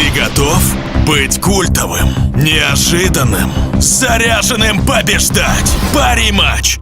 Ты готов быть культовым, неожиданным, заряженным побеждать? Пари-матч!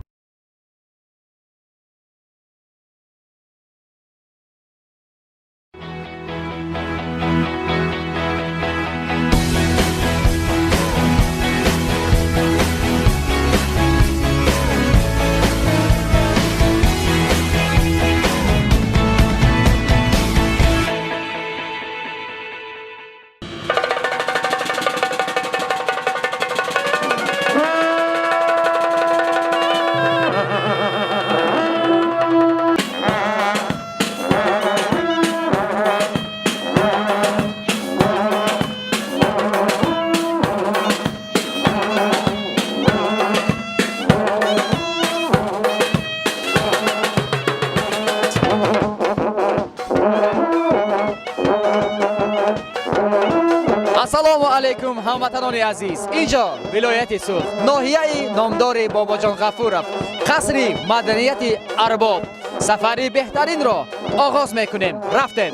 Ассалому алайкум, ҳамватанони азиз! Инҷо вилояти Суғд, ноҳияи номдори Бобоҷон Ғафуров, қасри маданияти Арбоб. Сафари беҳтаринро оғоз мекунем. Рафтем!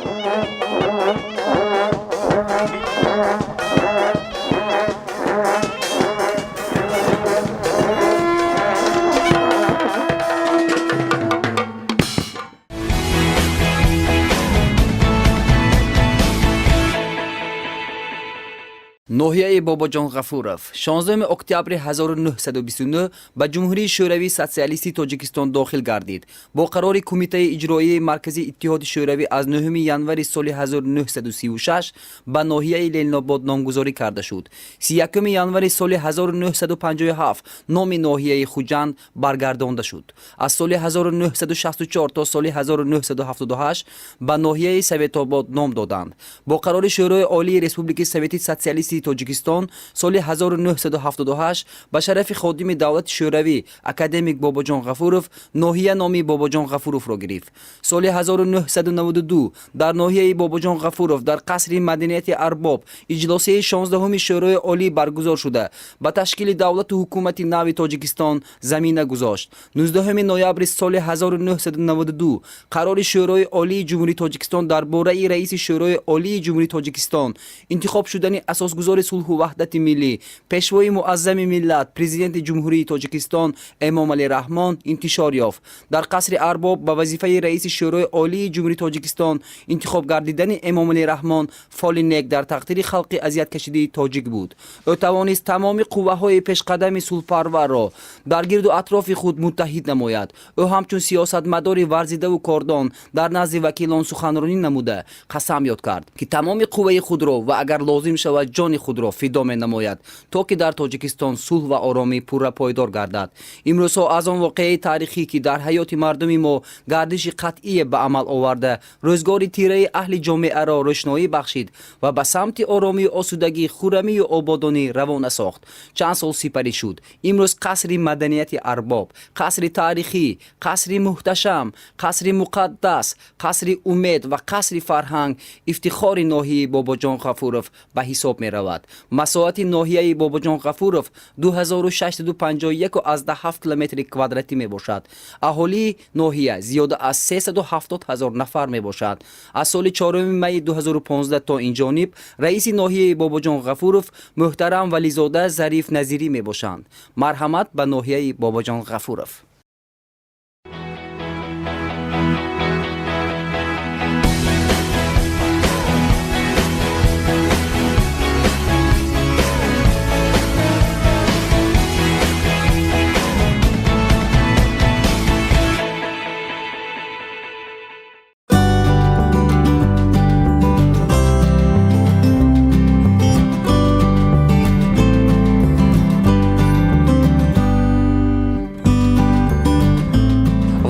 Ноҳияи Бобоҷон Ғафуров 16 октябри 1929 ба Ҷумҳурии Шӯравии Социалистии Тоҷикистон дохил гардид. Бо қарори Кумитаи иҷроияи Марказии Иттиҳоди Шӯравӣ аз 9 январи соли 1936 ба ноҳияи Ленинобод номгузорӣ карда шуд. 31 январи соли 1957 номи ноҳияи Хуҷанд баргардонда шуд. Аз соли 1964 то соли 1978 ба ноҳияи Советобод ном доданд. Бо қарори Шӯрои Олии Республикаи Совети Социалистии Тоҷикистон соли 1978 ба шарафи ходими давлати Шӯравӣ, академик Бобоҷон Ғафуров ноҳия номи Бобоҷон Ғафуровро гирифт. Соли 1992 дар ноҳияи Бобоҷон Ғафуров дар қасри маданияти Арбоб иҷлосияи 16-уми Шӯрои Олӣ баргузор шуда, ба ташкили давлату ҳукумати нави Тоҷикистон замина гузошт. 19 ноябри соли 1992 қарори Шӯрои Олии Ҷумҳурии Тоҷикистон дар бораи раиси Шӯрои Олии Ҷумҳурии Тоҷикистон интихоб шудани асосгузори сулҳу ваҳдати миллӣ, Пешвои муаззами миллат, Президенти Ҷумҳурии Тоҷикистон Эмомалӣ Раҳмон интишор ёфт. Дар қасри Арбоб ба вазифаи раиси Шӯрои Олии Ҷумҳурии Тоҷикистон интихоб гардидани Эмомалӣ Раҳмон фоли нек дар тақдири халқи азияткашидаи тоҷик буд. Ӯ тавонист тамоми қувваҳои пешқадами сулҳпарварро дар гирду атрофи худ муттаҳид намояд. Ӯ ҳамчун сиёсатмадори варзидаву кордон дар назди вакилон суханронӣ намуда, қасам ёд кард, ки тамоми қувваи худро ва агар лозим шавад, ҷони худро фидо менамояд, то ки дар Тоҷикистон сулҳ ва оромӣ пурра пойдор гардад. Имрӯзҳо аз он воқеаи таърихӣ, ки дар ҳаёти мардуми мо гардиши қатъие ба амал оварда, рӯзгори тираи аҳли ҷомеаро рӯшноӣ бахшид ва ба самти оромию осудагӣ, хуррамию ободонӣ равона сохт, чанд сол сипарӣ шуд. Имрӯз қасри маданияти Арбоб, қасри таърихӣ, қасри муҳташам, қасри муқаддас, қасри умед ва қасри фарҳанг, ифтихори ноҳияи Бобоҷон Ғафуров ба ҳисоб меравад. Масоҳати ноҳияи Бобоҷон Ғафуров 2651,7 километри квадратӣ мебошад. Аҳолии ноҳия зиёда аз 370 ҳазор нафар мебошад. Аз соли 4 майи 2015 то ин ҷониб раиси ноҳияи Бобоҷон Ғафуров муҳтарам Вализода Зариф Назирӣ мебошанд. Марҳамат ба ноҳияи Бобоҷон Ғафуров.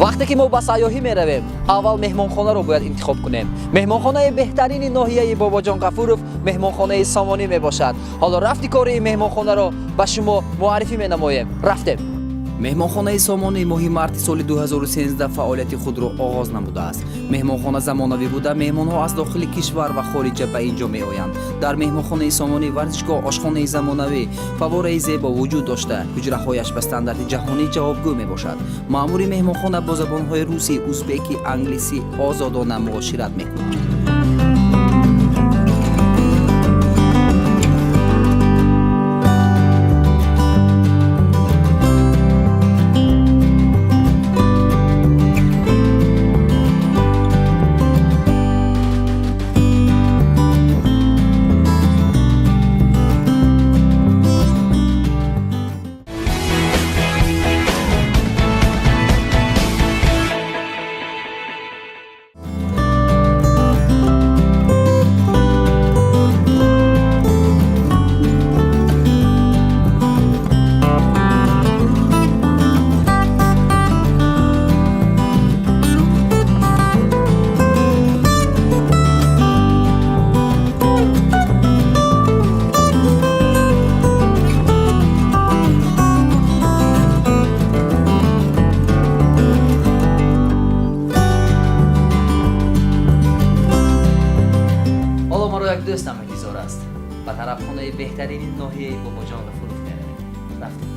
Вақте ки мо ба сайёҳӣ меравем, аввал меҳмонхонаро бояд интихоб кунем. Меҳмонхонаи беҳтарини ноҳияи Бобоҷон Ғафуров меҳмонхонаи Сомонӣ мебошад. Ҳоло рафти кори ин меҳмонхонаро ба шумо муаррифӣ менамоем. Рафтем! Меҳмонхонаи Сомонӣ моҳи марти соли 2013 фаъолияти худро оғоз намудааст. Меҳмонхона замонавӣ буда, меҳмонҳо аз дохили кишвар ва хориҷа ба ин ҷо меоянд. Дар меҳмонхонаи Сомонӣ варзишгоҳ, ошхонаи замонавӣ, фаввораи зебо вуҷуд дошта, ҳуҷраҳояш ба стандарти ҷаҳонӣ ҷавобгӯ мебошад. Маъмури меҳмонхона бо забонҳои русӣ, узбекӣ, англисӣ озодона муошират мекунад. Интизор аст. Ба тарабхонаи беҳтарини ноҳияи Бобоҷон Ғафуров меравем. Рафтем.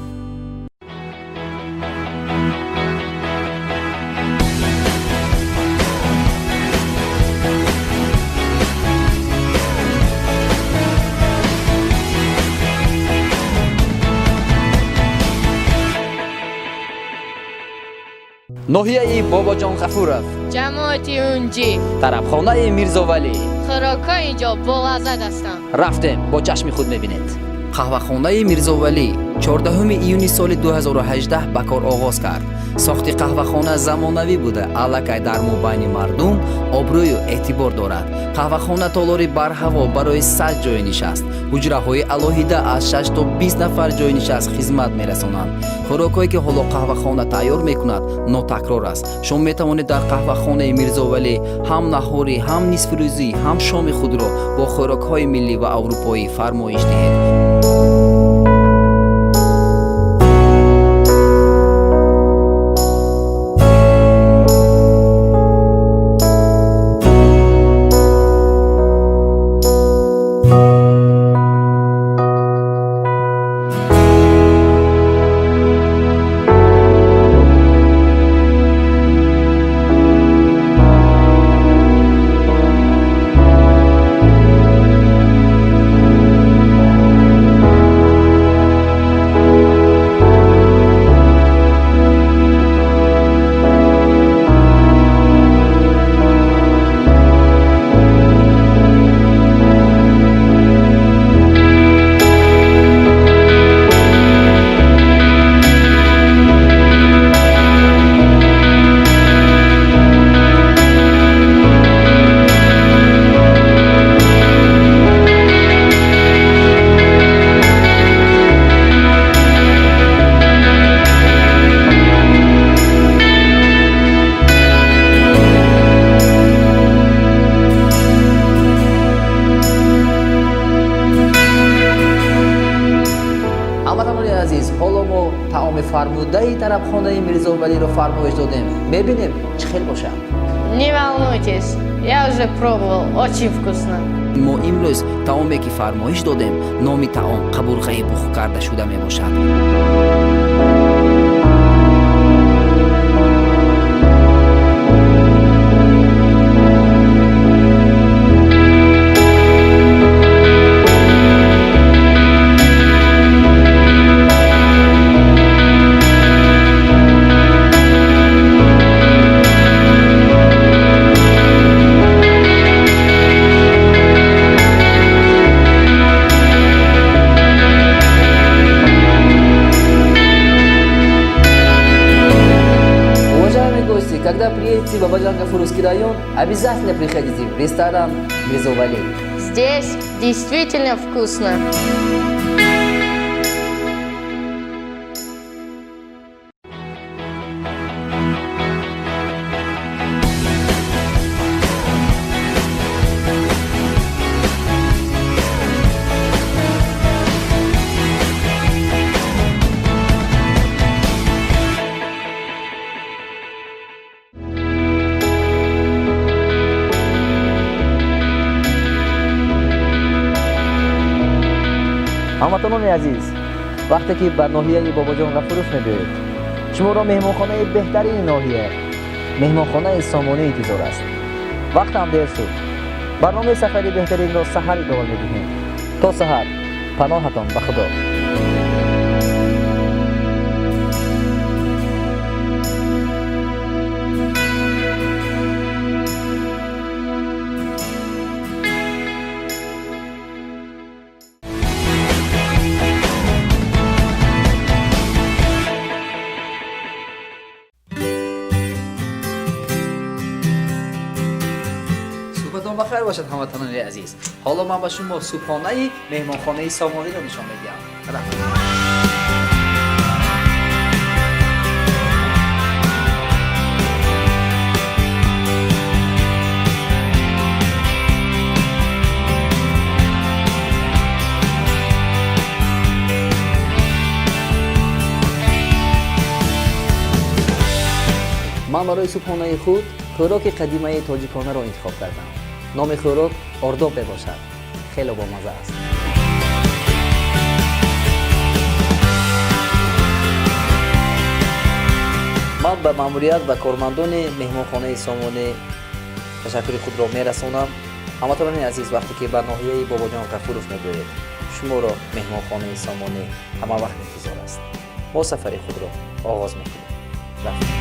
Ноҳияи Бобоҷон Ғафуров, Ҷамоати Унҷӣ, тарабхонаи Мирзовалӣ. Хӯрокҳои инҷо болаззат ҳастанд. Рафтем, бо чашми худ мебинед. Қаҳвахонаи Мирзовалӣ 14 июни соли 2018 ба кор оғоз кард. Сохти қаҳвахона замонавӣ буда, аллакай дар мобайни мардум обрӯю эътибор дорад. Қаҳвахона толори барҳаво барои 100 ҷойнишаст, ҳуҷраҳои алоҳида аз 6 то 20 нафар ҷойнишаст хизмат мерасонанд. Хӯрокҳое, ки ҳоло қаҳвахона тайёр мекунад, нотакрор аст. Шумо метавонед дар қаҳвахонаи Мирзовалӣ ҳам наҳорӣ, ҳам нисфирӯзӣ, ҳам шоми худро бо хӯрокҳои миллӣ ва аврупоӣ фармоиш диҳед. Ҳамватанони азиз, ҳоло мо таоми фармудаи тарабхонаи Мирзовалиро фармоиш додем. Мебинем, чӣ хел бошад. Не волнуйтесь, я уже пробовал, очень вкусно. Мо имрӯз таоме, ки фармоиш додем, номи таом қабурғаи бух карда шуда мебошад. Уважаемые гости, когда приедете в Бабаджан-Гафуровский район, обязательно приходите в ресторан Мирзовали. Здесь действительно вкусно. Ҳамватанони азиз, вақте ки ба ноҳияи Бобоҷон Ғафуров мебиёед, шуморо меҳмонхонаи беҳтарини ноҳия, меҳмонхонаи Сомонӣ интизор аст. Вақтам дер шуд. Барномаи сафари беҳтаринро саҳар идома медиҳем. То саҳар, паноҳатон ба Худо. Субҳатон ба хайр бошад, ҳамватанони азиз. Ҳоло ман ба шумо субҳонаи меҳмонхонаи Сомониро нишон медиҳам. Рафтем. Ман барои субҳонаи худ хӯроки қадимаи тоҷиконаро интихоб кардам. Номи хӯрок ордоб мебошад. Хеле бомазза аст. Ман ба маъмурият ва кормандони меҳмонхонаи Сомонӣ ташаккури худро мерасонам. Ҳамватанони азиз, вақте ки ба ноҳияи Бобоҷон Ғафуров мебиёед, шуморо меҳмонхонаи Сомонӣ ҳама вақт интизор аст. Мо сафари худро оғоз мекунем. Рафтем.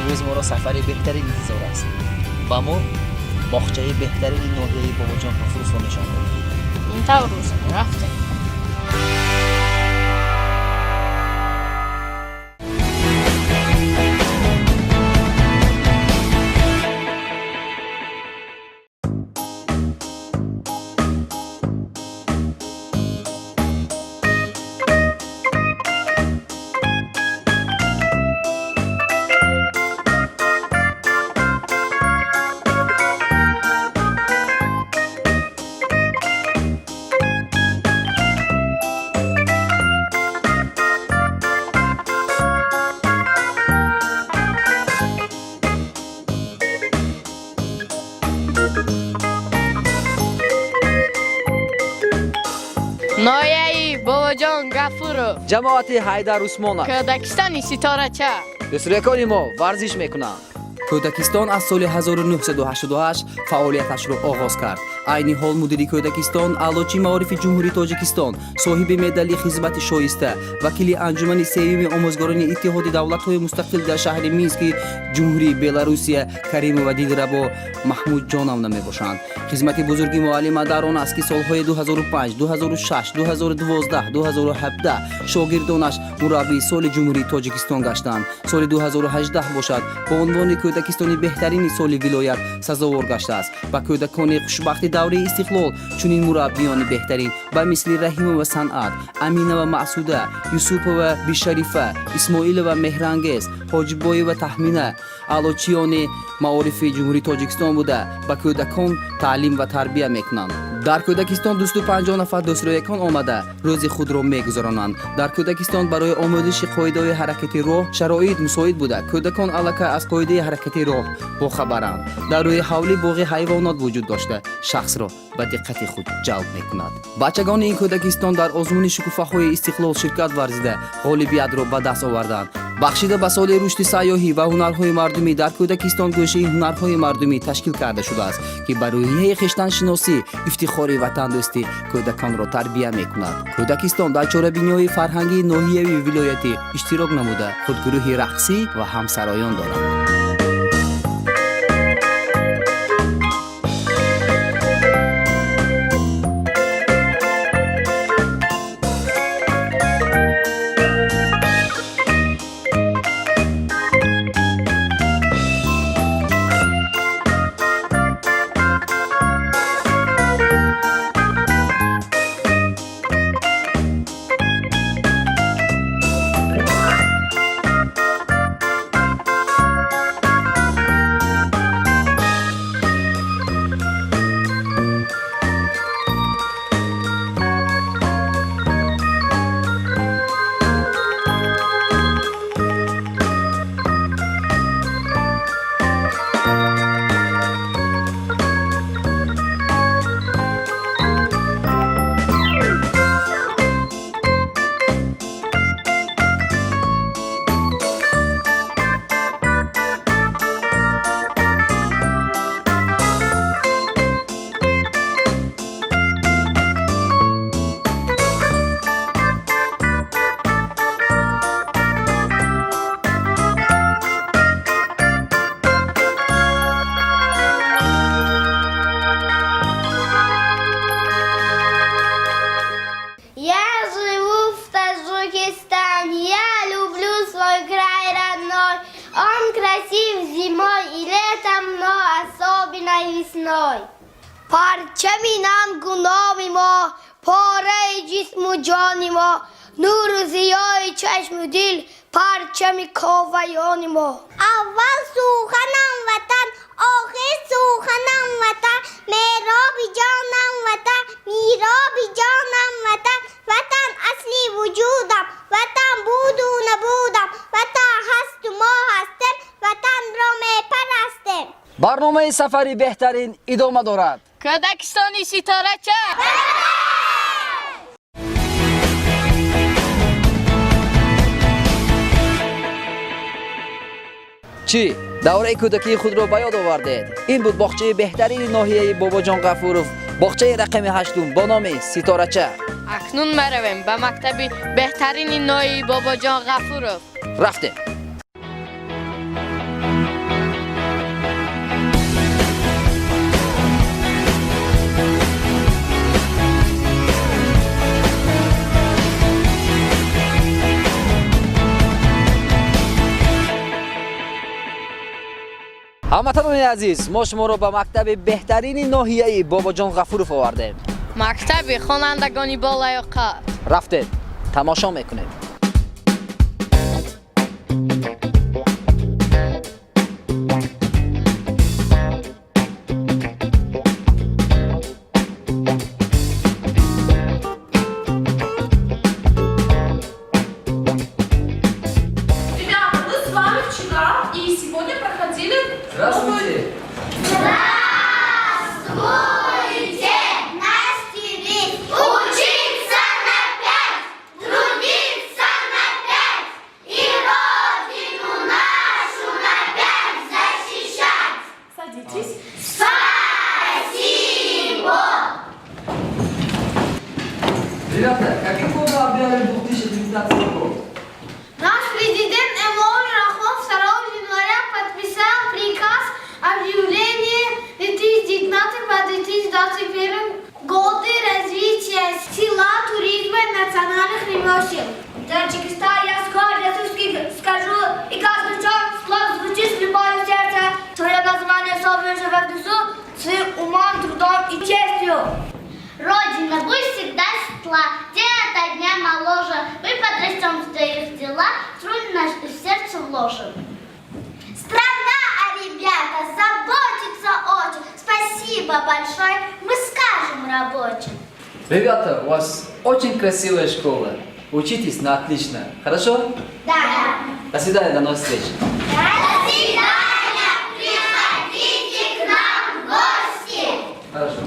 Имрӯз моро сафари беҳтарин интизор аст. Ба мо боғчаи беҳтарини ноҳияи Бобоҷон Ғафуровро нишон дод. Ин тавр бошад, рафтем. Ноҳияи Бобоҷон Гафуров. Ҷамоати Ҳайдар Усмонов. Кӯдакистони Ситорача. Дӯстрӯякони мо варзиш мекунанд. Кӯдакистон аз соли 1988 фаъолияташро оғоз кард. Айни ҳол мудири кӯдакистон, аълочии маорифи Ҷумҳурии Тоҷикистон, соҳиби медали хизмати шоиста, вакили анҷумани сеюми омӯзгорони Иттиҳоди давлатҳои мустақил дар шаҳри Мински Ҷумҳурии Беларусия Каримова Дилрабо Маҳмудҷоновна мебошанд. Хизмати бузурги муаллима дар он аст, ки солҳои 2005, 2006, 2012, 2017 шогирдонаш мураббии соли Ҷумҳурии Тоҷикистон гаштанд. Соли 2018 бошад, бо унвони кӯдакистони беҳтарини соли вилоят сазовор гаштааст. Ба кӯдакони хушбахти давраи истиқлол чунин мураббиёни беҳтарин ба мисли Раҳимова Санъат, Аминова Маъсуда, Юсупова Бишарифа, Исмоилова Меҳрангез, Ҳоҷибоева Таҳмина аълочиёни маорифи Ҷумҳурии Тоҷикистон буда, ба кӯдакон таълим ва тарбия мекунанд. Дар кӯдакистон 250 нафар дӯстрӯякон омада, рӯзи худро мегузаронанд. Дар кӯдакистон барои омӯзиши қоидаҳои ҳаракати роҳ шароит мусоид буда, кӯдакон аллакай аз қоидаи ҳаракати роҳ бохабаранд. Дар рӯи ҳавлӣ боғи ҳайвонот вуҷуд дошта, шахсро ба диққати худ ҷалб мекунад. Бачагони ин кӯдакистон дар озмуни Шукуфаҳои истиқлол ширкат варзида, ғолибиятро ба даст оварданд. Бахшида ба соли рушди сайёҳӣ ва ҳунарҳои мардумӣ дар кӯдакистон гӯшаи ҳунарҳои мардумӣ ташкил карда шудааст, ки ба рӯҳияи хештаншиносӣ, ифтихори ватандӯстӣ кӯдаконро тарбия мекунад. Кӯдакистон дар чорабиниҳои фарҳангии ноҳиявию вилоятӣ иштирок намуда, худгурӯҳи рақсӣ ва ҳамсароён дорад. весной. Парчами нангу номи мо, пораи ҷисму ҷони мо, нуру зиёи чашму дил, парчами коваёни мо. Аввал суханам ватан, охир суханам ватан, мероби ҷонам ватан, мироби ҷонам ватан, ватан асли вуҷудам, ватан буду набудам, ватан ҳасту мо ҳастем, ватанро мепарастем. Барномаи сафари беҳтарин идома дорад. Кӯдакистони ситорача. Чӣ давраи кӯдакии худро ба ёд овардед? Ин буд боғчаи беҳтарини ноҳияи Бобоҷон Ғафуров, боғчаи рақами ҳаштум бо номи Ситорача. Акнун меравем ба мактаби беҳтарини ноҳияи Бобоҷон Ғафуров. Рафтем. Ҳамватанони азиз, мо шуморо ба мактаби беҳтарини ноҳияи Бобоҷон Ғафуров овардем. Мактаби хонандагони болаёқат. Рафтем, тамошо мекунем. Ребята, мы с вами вчера и сегодня проходили новую. Здравствуйте! Наш девиз: учиться на пять, трудиться на пять и родину нашу на пять защищать. Садитесь. Спасибо! Ребята, каким годом объявили 2019 год? Наш президент Эмомали Рахмон 2 января подписал приказ объявления 2019 по 2021 годы развития села, туризма и национальных ремесел. Таджикистан, я с гордостью скажу, и каждый час слов звучит с любовью в сердце. Твое название собрано живет внизу, своим умом, трудом и честью. Родина пусть всегда светла, день ото дня моложе. Мы подрастем в твоих дела, труд наш в сердце вложим. Страна о ребята заботится очень. Спасибо большое, мы скажем рабочим. Ребята, у вас очень красивая школа. Учитесь на отлично. Хорошо? Да. До свидания, до новых встреч. До свидания, приходите к нам в гости. Хорошо.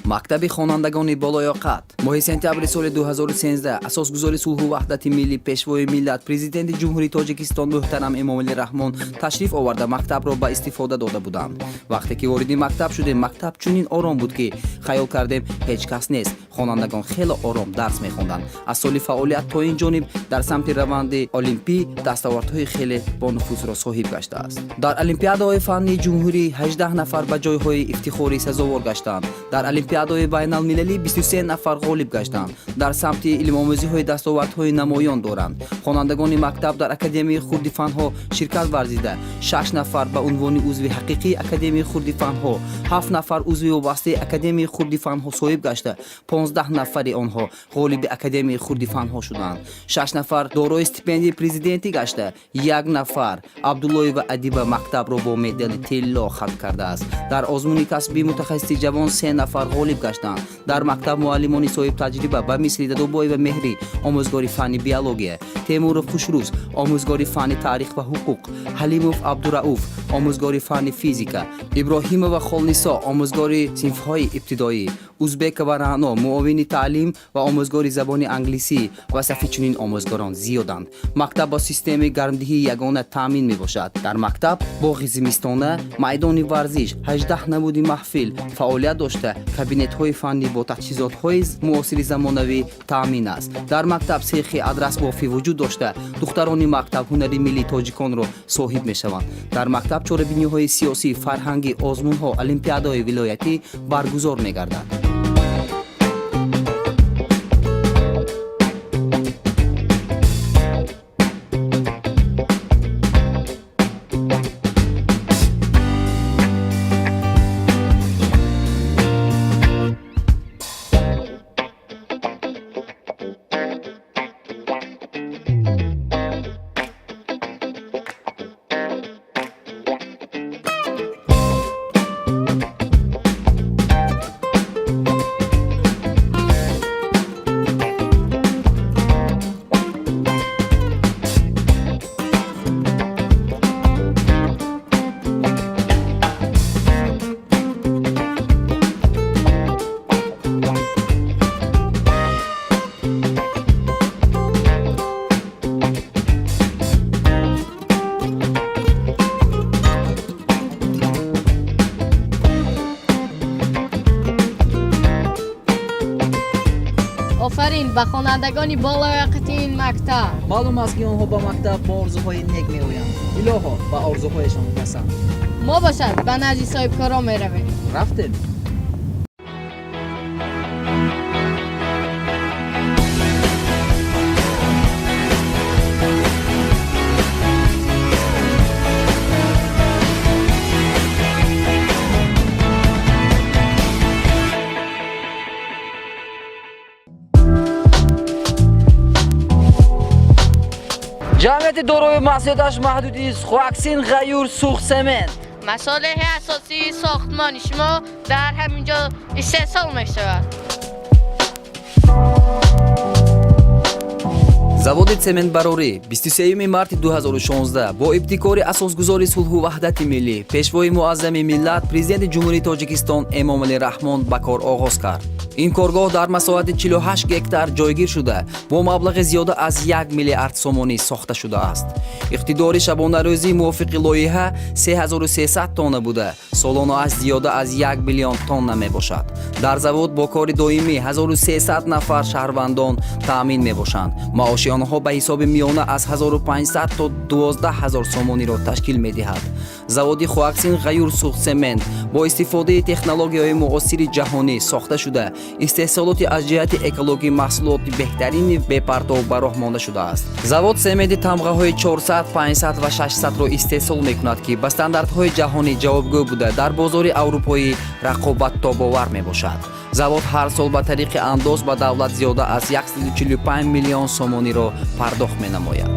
Мактаби хонандагони болоёқат. Моҳи сентябри соли 2013 асосгузори сулҳу ваҳдати миллӣ, пешвои миллат, президенти Ҷумҳурии Тоҷикистон муҳтарам Эмомалӣ Раҳмон ташриф оварда, мактабро ба истифода дода буданд. Вақте ки вориди мактаб шудем, мактаб чунин ором буд, ки хаёл кардем, ҳеҷ кас нест. Хонандагон хеле ором дарс мехонданд. Аз соли фаъолият то ин ҷониб дар самти раванди олимпӣ дастовардҳои хеле бонуфузро соҳиб гаштааст. Дар олимпиадаҳои фаннии ҷумҳурӣ 18 нафар ба ҷойҳои ифтихорӣ сазовор гаштанд. Дар олимпиадаҳои байналмилалӣ 23 нафар ғолиб гаштанд. Дар самти илмомӯзиҳои дастовардҳои намоён доранд. Хонандагони мактаб дар Академияи хурди фанҳо ширкат варзида, шаш нафар ба унвони узви ҳақиқии Академияи хурди фанҳо, ҳафт нафар узви вобастаи Академияи хурди фанҳо соҳиб гашта, 15 нафари онҳо ғолиби Академияи хурди фанҳо шуданд. Шаш нафар дорои стипендияи президентӣ гашта, як нафар, Абдуллоева Адиба, мактабро бо медали тилло хатм кардааст. Дар озмуни касбии мутахассиси ҷавон се нафар ғолиб гаштанд. Дар мактаб муаллимони соҳибтаҷриба ба мисли Дадобоева Меҳрӣ, омӯзгори фанни биология, Темуров Хушрӯз, омӯзгори фанни таърих ва ҳуқуқ, Ҳалимов Абдурауф, омӯзгори фанни физика, Иброҳимова Холнисо, омӯзгори синфҳои ибтидоӣ, Узбекова Раъно, муовини таълим ва омӯзгори забони англисӣ ва сафи чунин омӯзгорон зиёданд. Мактаб бо системаи гармдиҳии ягона таъмин мебошад. Дар мактаб боғи зимистона, майдони варзиш, 18 намуди маҳфил фаъолият дошта, кабинетҳои фаннӣ бо таҷҳизотҳои муосири замонавӣ таъмин аст. Дар мактаб сехи адрасбофӣ вуҷуд дошта, духтарони мактаб ҳунари миллии тоҷиконро соҳиб мешаванд. Дар мактаб чорабиниҳои сиёсӣ, фарҳангӣ, озмунҳо, олимпиадаҳои вилоятӣ баргузор мегардад. Офарин ба хонандагони болаёқати ин мактаб. Маълум аст, ки онҳо ба мактаб бо орзуҳои нек меоянд. Илоҳо, ба орзуҳояшон расанд. Мо бошад, ба назди соҳибкорон меравем. Рафтем. Ҷамъияти дорои масъулияташ маҳдуди Хуаксин Ғаюр Суғдсемент. Масолеҳи асосии сохтмони шумо дар ҳамин ҷо истеҳсол мешавад. Заводи цементбарорӣ 23 марти 2016 бо ибтикори асосгузори сулҳу ваҳдати миллӣ, пешвои муаззами миллат, президенти Ҷумҳурии Тоҷикистон Эмомалӣ Раҳмон ба кор оғоз кард. Ин коргоҳ дар масоҳати 48 гектар ҷойгир шуда, бо маблағи зиёда аз 1 миллиард сомонӣ сохта шудааст. Иқтидори шабонарӯзӣ мувофиқи лоиҳа 3300 тонна буда, солонааш зиёда аз 1 миллион тонна мебошад. Дар завод бо кори доимӣ 1300 нафар шаҳрвандон таъмин мебошанд. Маоши онҳо ба ҳисоби миёна аз 1500 то 12 000 сомониро ташкил медиҳад. Заводи Хуаксин Ғаюр Суғдсемент бо истифодаи технологияҳои муосири ҷаҳонӣ сохта шуда, истеҳсолоти аз ҷиҳати экологӣ маҳсулоти беҳтарини бепартов ба роҳ монда шудааст. Завод сементи тамғаҳои 400, 500 ва 600-ро истеҳсол мекунад, ки ба стандартҳои ҷаҳонӣ ҷавобгӯ буда, дар бозори аврупоӣ рақобаттобовар мебошад. Завод ҳар сол ба тариқи андоз ба давлат зиёда аз 145 миллион сомониро пардохт менамояд.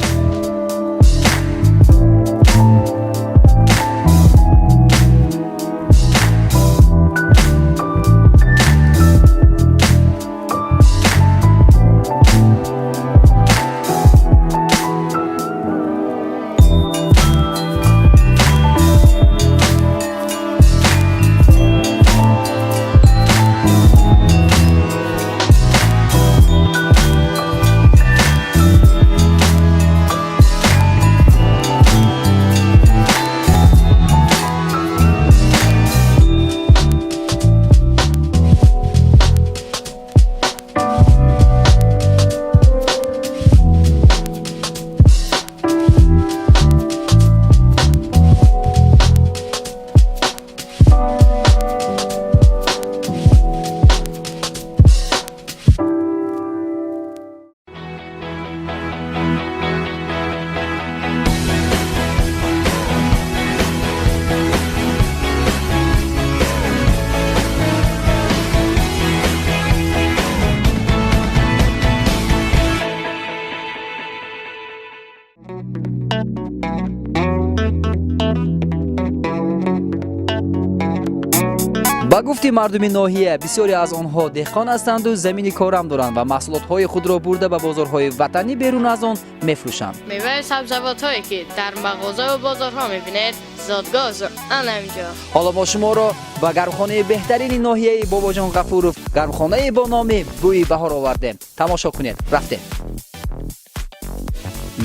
Ба гуфти мардуми ноҳия, бисёре аз онҳо деҳқон ҳастанду замини корам доранд ва маҳсулотҳои худро бурда ба бозорҳои ватанӣ, берун аз он мефурӯшанд. Меваи сабзавотҳое, ки дар мағозаву бозорҳо мебинед, зодгоҳ ана ҳаминҷо. Ҳоло мо шуморо ба гармхонаи беҳтарини ноҳияи Бобоҷон Ғафуров, гармхонае бо номи Бӯи баҳор овардем. Тамошо кунед. Рафтем.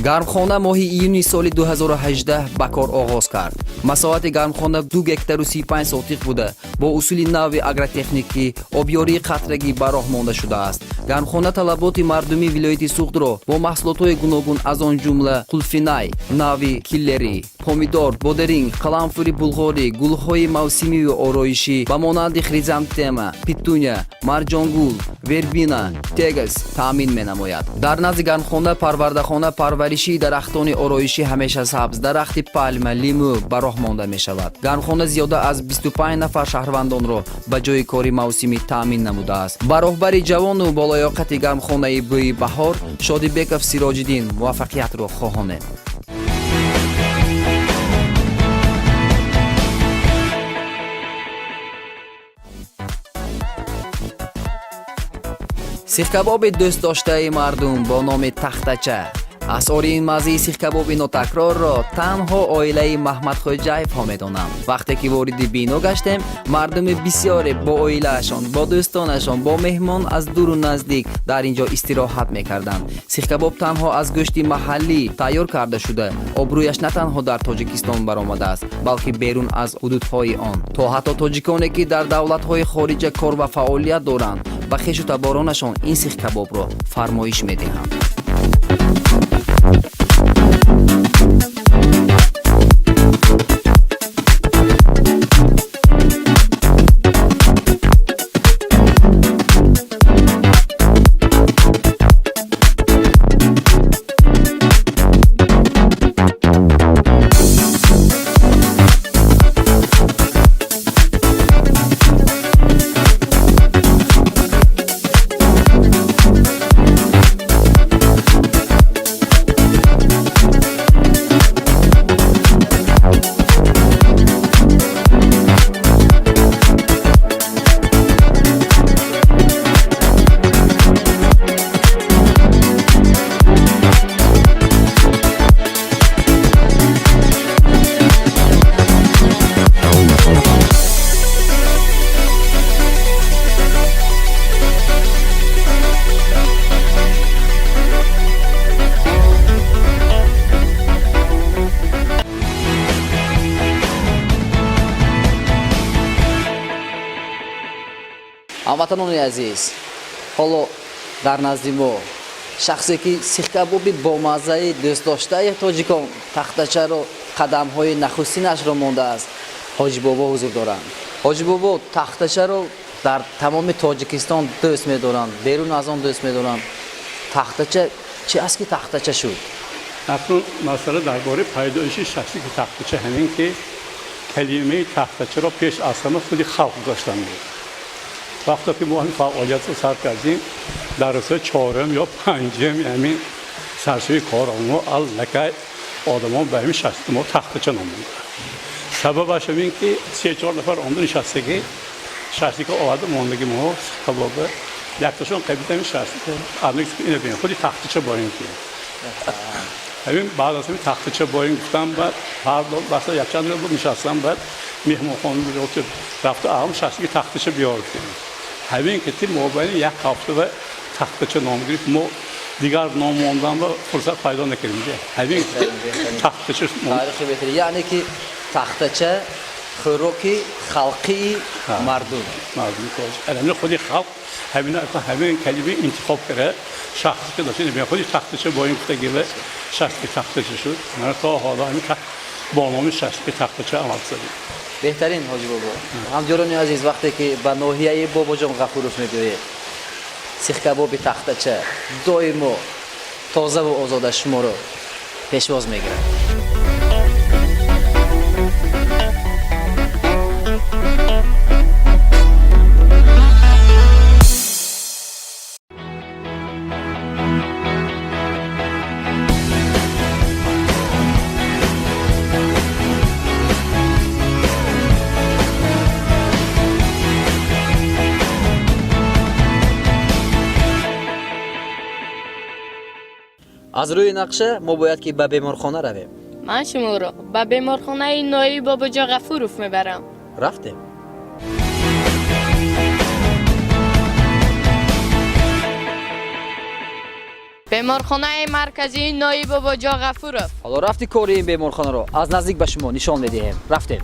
Гармхона моҳи июни соли 2018 ба кор оғоз кард. Масоҳати гармхона 2 гектару 35 сотиқ буда, бо усули нави агротехникӣ обёрии қатрагӣ ба роҳ монда шудааст. Гармхона талаботи мардуми вилояти Суғдро бо маҳсулотҳои гуногун, аз он ҷумла қулфинай нави киллерӣ, помидор, бодеринг, қаламфури булғорӣ, гулҳои мавсимию ороишӣ ба монанди хризантема, петуния, марҷонгул, вербина, тегас таъмин менамояд. Дар назди гармхона парвардахона парваришии дарахтони ороишӣ ҳамешасабз, дарахти пальма, лимӯ ба роҳ монда мешавад. Гармхона зиёда аз 25 нафар шаҳрвандонро ба ҷойи кори мавсимӣ таъмин намудааст. Ба роҳбари ҷавону болаёқати гармхонаи Бӯи баҳор Шодибеков Сироҷиддин муваффақиятро хоҳонем. Сихкабоби дӯстдоштаи мардум бо номи Тахтача. Асрори ин маззаи сихкабоби нотакрорро танҳо оилаи Маҳмадхоҷаевҳо медонанд. Вақте ки вориди бино гаштем, мардуми бисёре бо оилаашон, бо дӯстонашон, бо меҳмон аз дуру наздик дар ин ҷо истироҳат мекарданд. Сихкабоб танҳо аз гӯшти маҳаллӣ тайёр карда шуда, обрӯяш на танҳо дар Тоҷикистон баромадааст, балки берун аз ҳудудҳои он, то ҳатто тоҷиконе, ки дар давлатҳои хориҷа кор ва фаъолият доранд. Ба хешу таборонашон ин сихкабобро фармоиш медиҳанд. Ҳамватанони азиз, ҳоло дар назди мо шахсе, ки сихкабоби бомаззаи дӯстдоштаи тоҷикон тахтачаро қадамҳои нахустинашро мондааст, Ҳоҷибобо ҳузур доранд. Ҳоҷибобо, тахтачаро дар тамоми Тоҷикистон дӯст медоранд, берун аз он дӯст медоранд. Тахтача чи аст, ки тахтача шуд? Акнун масъала дар бораи пайдоиши шашлики тахтача ҳамин, ки калимаи тахтачаро пеш аз ҳама худи халқ гузоштан буд. Вақте ки мо ҳамин фаъолиятро сар кардем, дар рӯзҳои чорум ё панҷум ҳамин саршавии коромо аллакай одамон ба ҳамин шашлики мо тахтача ном монданд. Сабабаш ҳамин, ки се чор нафар омда нишастагӣ, шашлика оварда мондагӣ, мо кабоба якташон қабида ҳамин шашлика ина бин, худи тахтача боин ки ҳамин. Баъд аз ҳамин тахтача боин гуфтам, баъд ҳар баста якчанд рӯз буд нишастам, баъд меҳмонхона рафта аҳам шашлики тахтача биёр гуфтем. Ҳамин ки ти мобайни як ҳафта ва тахтача ном гирифт. Мо дигар ном мондан ба фурсат пайдо накардем. Ҳамин ки тахтача. Таърихи беҳтарин, яъне ки тахтача хӯроки халқии мардум. Мардуми тоҷик, ҳамин худи халқ ҳамин ҳамин калима интихоб карда, шахсе ки дошт, худи тахтача бо ин гуфтагива шашлики тахтача шуд. Мана то ҳоло ҳамин бо номи шашлики тахтача амал кардем. Беҳтарин, Ҳоҷибобо. Ҳамдиёрони азиз, вақте ки ба ноҳияи Бобоҷон Ғафуров мебиёед, сихкабоби тахтача доимо тозаву озода шуморо пешвоз мегирад. Аз рӯи нақша мо бояд ки ба беморхона равем. Ман шуморо ба беморхонаи ноҳияи Бобоҷон Ғафуров мебарам. Рафтем. Беморхонаи марказии ноҳияи Бобоҷон Ғафуров. Ҳоло рафти кори ин беморхонаро аз наздик ба шумо нишон медиҳем. Рафтем.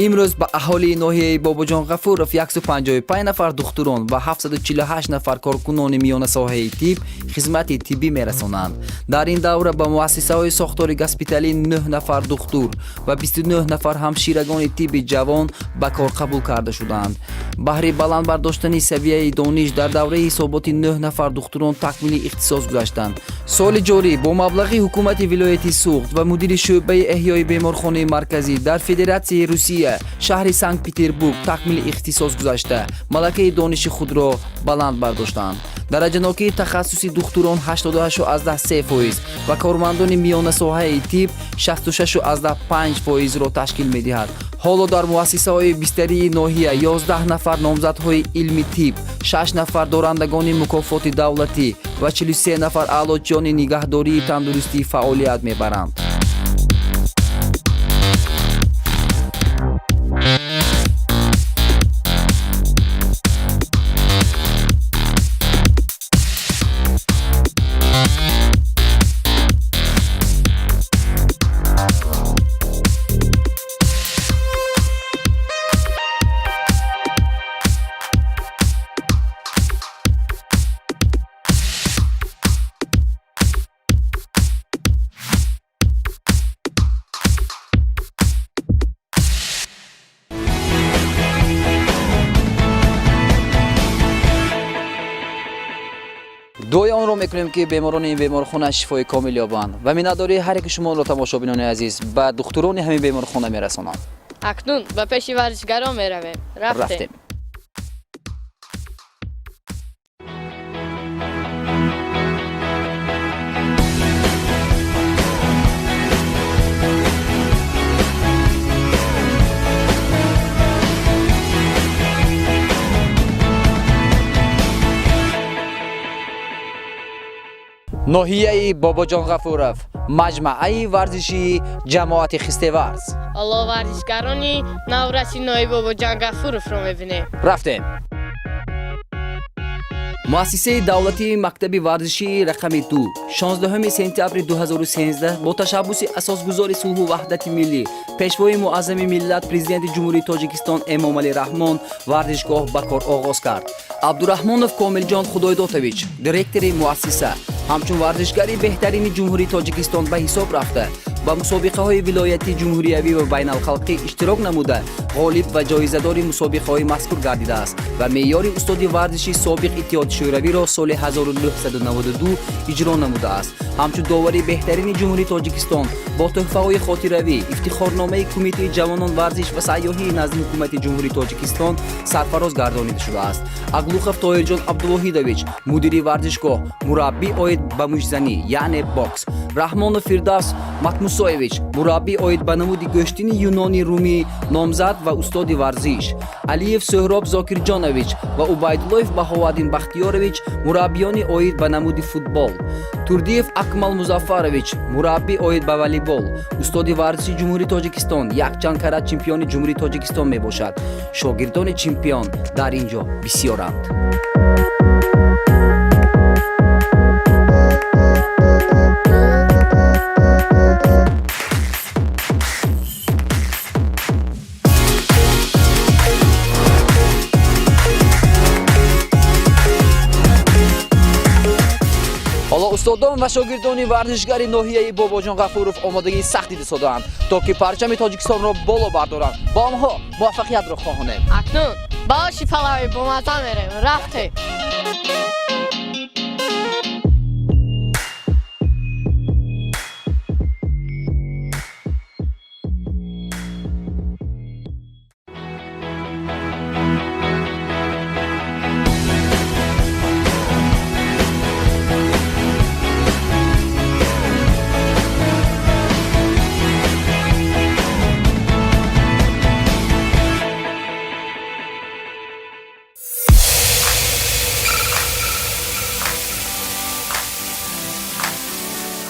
Имрӯз ба аҳолии ноҳияи Бобоҷон Ғафуров 155 нафар духтурон ва 748 нафар коркунони миёнасоҳаи тиб хизмати тиббӣ мерасонанд. Дар ин давра ба муассисаҳои сохтори госпиталӣ 9 нафар духтур ва 29 нафар ҳамширагони тибби ҷавон ба кор қабул карда шуданд. Баҳри баланд бардоштани савияи дониш дар давраи ҳисоботи 9 нафар духтурон такмили ихтисос гузаштанд. Соли ҷорӣ бо маблағи ҳукумати вилояти Суғд ва мудири шӯъбаи эҳёи беморхонаи марказӣ дар Федератсияи Русия, шаҳри Санкт Петербург такмили ихтисос гузашта, малакаи дониши худро баланд бардоштанд. Дараҷанокии тахассуси духтурон 88,3% ва кормандони миёнасоҳаи тиб 66,5 фоизро ташкил медиҳад. Ҳоло дар муассисаҳои бистарии ноҳия 11 нафар номзадҳои илми тиб, 6 нафар дорандагони мукофоти давлатӣ ва 43 нафар аълочиёни нигаҳдории тандурустӣ фаъолият мебаранд. Мекунем, ки беморони ин беморхона шифои комил ёбанд ва миннатдории ҳар яки шуморо, тамошобинони азиз, ба духтурони ҳамин беморхона мерасонам. Акнун ба пеши варзишгарон меравем. Рафтем. Рафтем. Ноҳияи Бобоҷон Ғафуров, маҷмааи варзишии ҷамоати Хистеварз. Ҳоло варзишгарони навраси ноҳияи Бобоҷон Ғафуровро мебинем. Рафтем. Муассисаи давлатии мактаби варзишии рақами 2 16 сентябри 2013 бо ташаббуси асосгузори сулҳу ваҳдати миллӣ, пешвои муаззами миллат, Президенти Ҷумҳурии Тоҷикистон Эмомалӣ Раҳмон варзишгоҳ ба кор оғоз кард. Абдураҳмонов Комилҷон Худойдотович, директори муассиса, ҳамчун варзишгари беҳтарини Ҷумҳурии Тоҷикистон ба ҳисоб рафта, ба мусобиқаҳои вилоятӣ, ҷумҳуриявӣ ва байналхалқӣ иштирок намуда, ғолиб ва ҷоизадори мусобиқаҳои мазкур гардидааст ва меъёри устоди варзиши собиқ Иттиҳоди Шӯравиро соли 1992 иҷро намудааст. Ҳамчун довари беҳтарини Ҷумҳурии Тоҷикистон бо тӯҳфаҳои хотиравӣ, ифтихорномаи Кумитаи ҷавонон, варзиш ва сайёҳии назди Ҳукумати Ҷумҳурии Тоҷикистон сарфароз гардонида шудааст. Аглухов Тоҳирҷон Абдувоҳидович, мудири варзишгоҳ, мураббӣ оид ба муштзанӣ, яъне бокс. Раҳмонов Фирдавс Матмусоевич, мураббӣ оид ба намуди гӯштини юнони румӣ, номзад ва устоди варзиш. Алиев Сӯҳроб Зокирҷонович ва Убайдуллоев Баҳоваддин Бахтиёрович, мураббиёни оид ба намуди футбол. Турдиев Акмал Музаффарович, мураббӣ оид ба волейбол, устоди варзиши Ҷумҳурии Тоҷикистон, якчанд карат чемпиони Ҷумҳурии Тоҷикистон мебошад. Шогирдони чемпион дар ин ҷо бисёранд. Ҳоло устодон ва шогирдони варзишгари ноҳияи Бобоҷон Ғафуров омодагии сахт дида содаанд, то ки парчами Тоҷикистонро боло бардоранд. Ба онҳо муваффақиятро хоҳонем. Акнун ба оши палави бомазза мерем. Рафтем.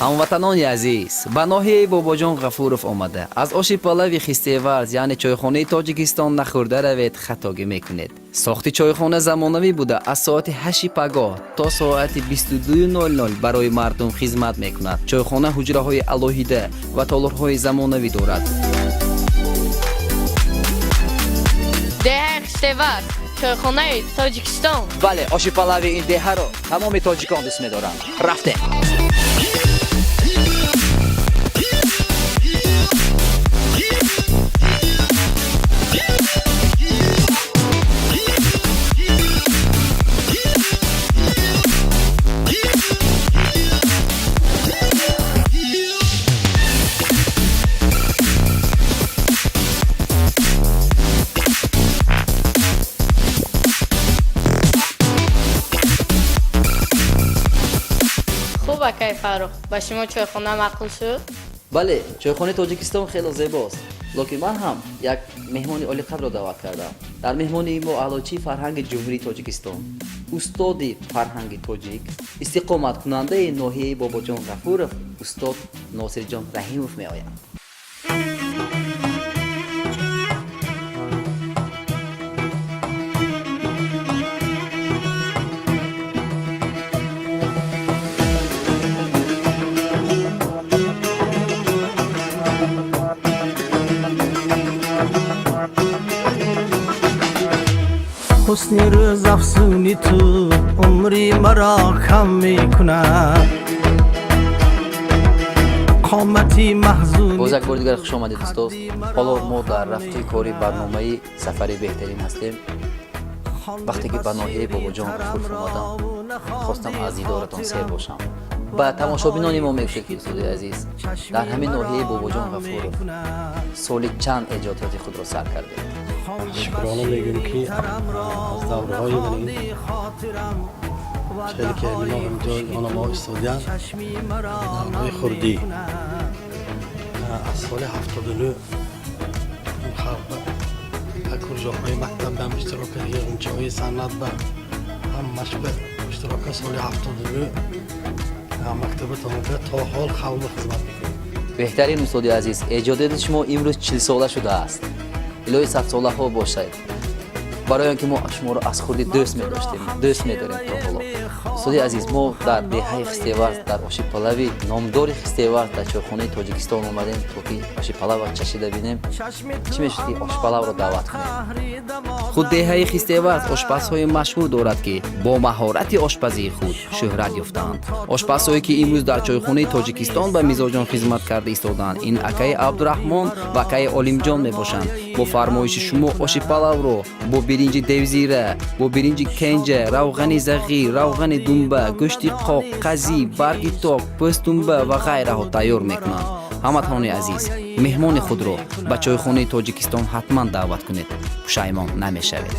Ҳамватанони азиз, ба ноҳияи Бобоҷон Ғафуров омада, аз оши палави Хистеварз, яъне чойхонаи Тоҷикистон нахӯрда равед, хатогӣ мекунед. Сохти чойхона замонавӣ буда, аз соати 8 пагоҳ то соати 22:00 барои мардум хизмат мекунад. Чойхона ҳуҷраҳои алоҳида ва толорҳои замонавӣ дорад. Деҳаи Хистеварз, чойхонаи Тоҷикистон. Бале, оши палави ин деҳаро тамоми тоҷикон дӯст медоранд. Рафтем. Хуб, акай Фаррух, ба шумо чойхона маъқул шуд? Бале, чойхонаи Тоҷикистон хело зебост, лекин ман ҳам як меҳмони олиқадрро даъват кардам. Дар меҳмонии мо аълочии фарҳанги Ҷумҳурии Тоҷикистон, устоди фарҳанги тоҷик, истиқоматкунандаи ноҳияи Бобоҷон Ғафуров, устод Носирҷон Раҳимов меоянд. Ҳусни рӯзафзуни ту умри маро кам мекунад, қомати маҳзуни. Боз як бори дигар хуш омадед, устод. Ҳоло мо дар рафти кори барномаи сафари беҳтарин ҳастем. Вақте ки ба ноҳияи Бобоҷон Ғафуров омадам, хостам аз дидоратон сер бошам. Ба тамошобинони мо мегӯед, ки устоди азиз, дар ҳамин ноҳияи Бобоҷон Ғафуров соли чанд эҷодиёти худро сар кардед? Шукрона мегӯем, ки аз давраҳои ман ин хеле ки ҳамино ҳамҷо она мо истодиян, давраҳои хурдӣ, аз соли 79 ин халқ ба кружокҳои мактаб бам иштирок кард, ғунчаҳои санъат ба ҳамаш ба иштирок кард. Соли 79 мактаба тамом кард, то ҳол халқро хизмат мекунем. Беҳтарин, устоди азиз. Эҷодиёти шумо имрӯз 40-сола шудааст, илоҳи садсолаҳо бошад. Барои он ки мо шуморо аз хурдӣ дӯст медоштем, дӯст медорем то ҳоло. Устоди азиз, мо дар деҳаи Хистеварз, дар оши палави номдори Хистеварз, дар чойхонаи Тоҷикистон омадем, то ки оши палавро чашида бинем. Чӣ мешуд, ки ошпалавро даъват кунем? Худ деҳаи Хистеварз ошпазҳои машҳур дорад, ки бо маҳорати ошпазии худ шӯҳрат ёфтаанд. Ошпазҳое, ки имрӯз дар чойхонаи Тоҷикистон ба мизоҷон хизмат карда истодаанд, ин акаи Абдураҳмон ва акаи Олимҷон мебошанд. Бо фармоиши шумо оши палавро бо биринҷи девзира, бо биринҷи кенҷа, равғани зағир, равғани думба, гӯшти қоқ, қазӣ, барги ток, пӯстдумба ва ғайраҳо тайёр мекунанд. Ҳамватанони азиз, меҳмони худро ба чойхонаи Тоҷикистон ҳатман даъват кунед, пушаймон намешавед.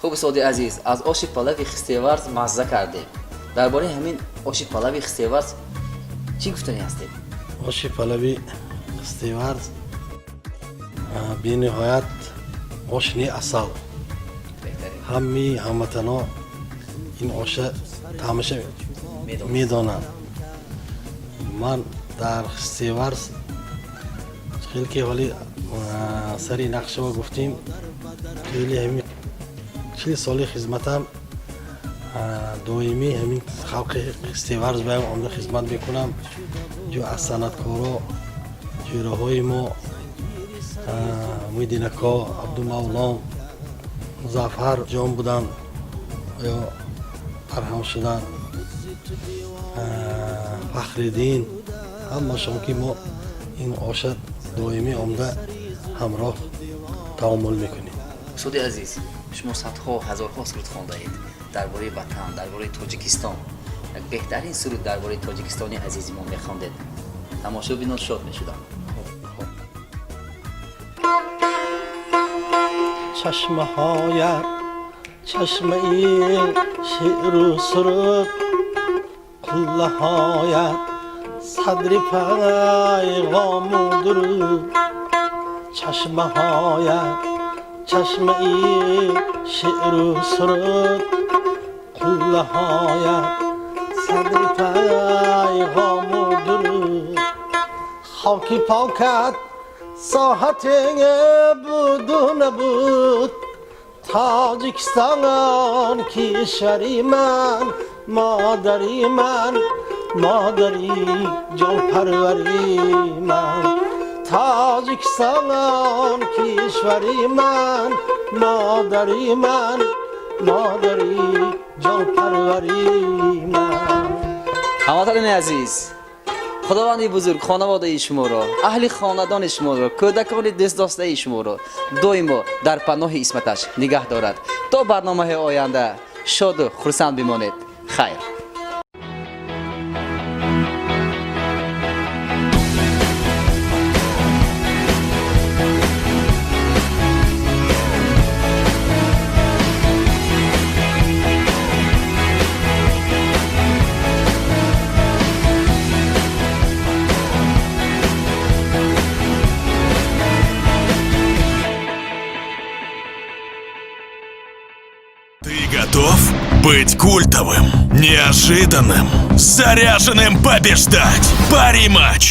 Хуб, устоди азиз, аз оши палави Хистеварз мазза кардем. Дар бораи ҳамин оши палави Хистеварз чӣ гуфтанӣ ҳастед? Оши палави Хистеварз бениҳоят ошни асал. Ҳамаи ҳамватано ин оша таъмаша медонанд. Ман дар Хистеварз хеле ки ҳоли сари нақшао гуфтем, хеле ҳамин 40 соли хизматам доимӣ ҳамин халқи Хистеварз ба омда хизмат мекунам. Ҷо аз санъаткоро ҷӯраҳои мо Муиддинако, Абдумавлон, Музаффар ҷон буданд ё барҳам шуданд, Фахриддин, ҳамашон ки мо ин оша доимӣ омда ҳамроҳ таомул мекунем. Устоди азиз, шумо садҳо, ҳазорҳо суруд хондаед дар бораи ватан, дар бораи Тоҷикистон. Як беҳтарин суруд дар бораи Тоҷикистони азизи мо мехондед, тамошобинон шод мешуданд. Чашмаҳоят чашмаи шеъру суруд, қуллаҳоят садри пайғому дуруд. Чашмаҳоят чашмаи шеъру суруд, қуллаҳоят садри пайғому дуруд. Хоки покат соҳате буду набуд. Тоҷикистон, кишвари ман, модари ман, модари ҷонпарвари ман. Тоҷикистон, кишвари ман, модари ман, модари ҷонпарвари ман. Ҳамватанони азиз, Худованди бузург хонаводаи шуморо, аҳли хонадони шуморо, кӯдакони дӯстдоштаи шуморо доимо дар паноҳи исматаш нигаҳ дорад. То барномаҳои оянда шоду хурсанд бимонед. Хайр. Ты готов быть культовым, неожиданным, заряженным побеждать? Пари матч!